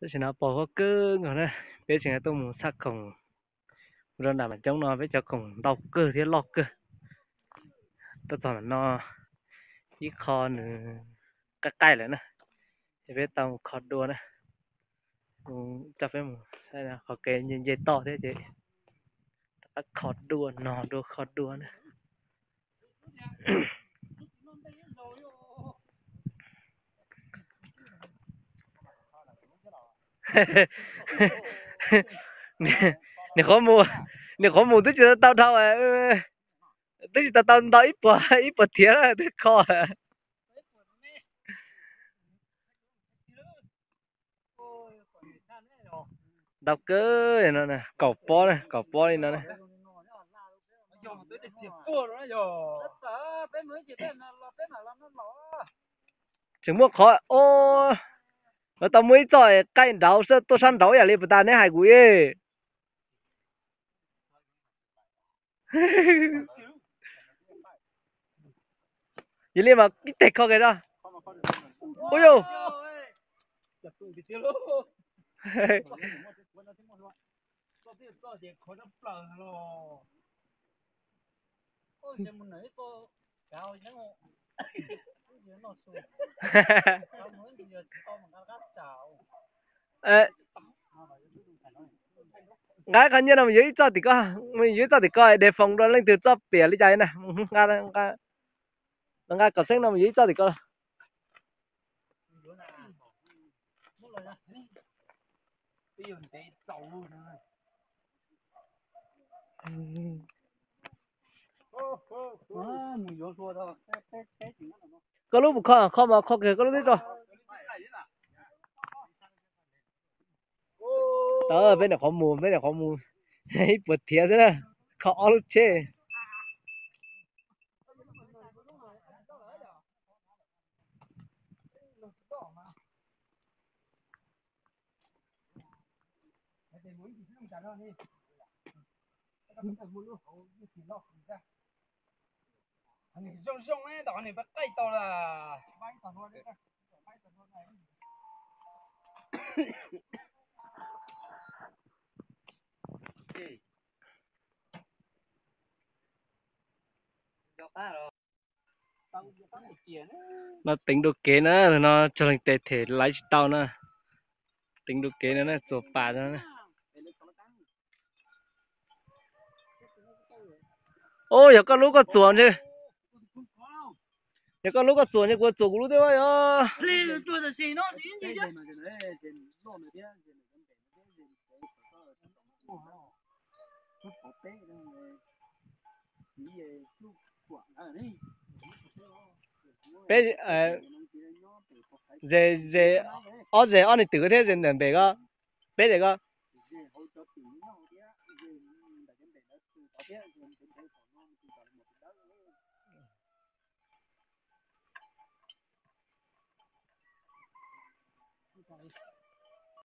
Tam sim no pos huab kawg nkaus na, peb tseem tuaj mus txhaj khoom mus rau nram Mam Coob no, peb cov khoom ntau kawg thiab loj kawg. Tuaj txog ntawm no ib qho nws qaij qaij lawm na, ces peb tau mus kho dua na. Kuv coj peb mus saib qhov kev nce nce toj thiab ces rov qab kho dua, nog dua kho dua na. Nim qhuav mus, nim qhuav mus twb tsis tau dhau, twb tsis tau tau nto ib puas, ib puas thiav twb kho. Ntau kawg no, kaum pob na, kaum pob li no na. Tseem muaj qhov, o, lawv tau muaj ib txoj qaij nraud xwb, tuaj sab nraud ib yam li puas tas neb hais kuv. Yog li mas ib teg kho kiag no. Ua yus. Nqa qhov nyiaj no mus yuav ib txoj tim ko, mus yuav ib txoj tim ko, de foos dua leej twg txoj piam li cas na. Nqa kom xeeb no mus yuav ib txoj tim ko. Koj lub puas kho, kho mas kho kiag koj lub twb tso. Peb nyuam qhuav mus, peb nyuam qhuav mus ib puas thiav xwb na, kho ob lub tsheb. Zoo zoo tom qhov nws pab qaij tau lawm. No teev dua kev na, no tsawg leej tes them laiv tsis tau na. Teev dua kev no na, txuas pas no na. Ub, yog koj lub koj txuas ntshe, yog koj lub koj txuas ntshe kuv txuas kuv lub thiab yog. Peb, ze, ze, ob ze ob niag twm thiab ze ntawm npem ko, peb ze ko.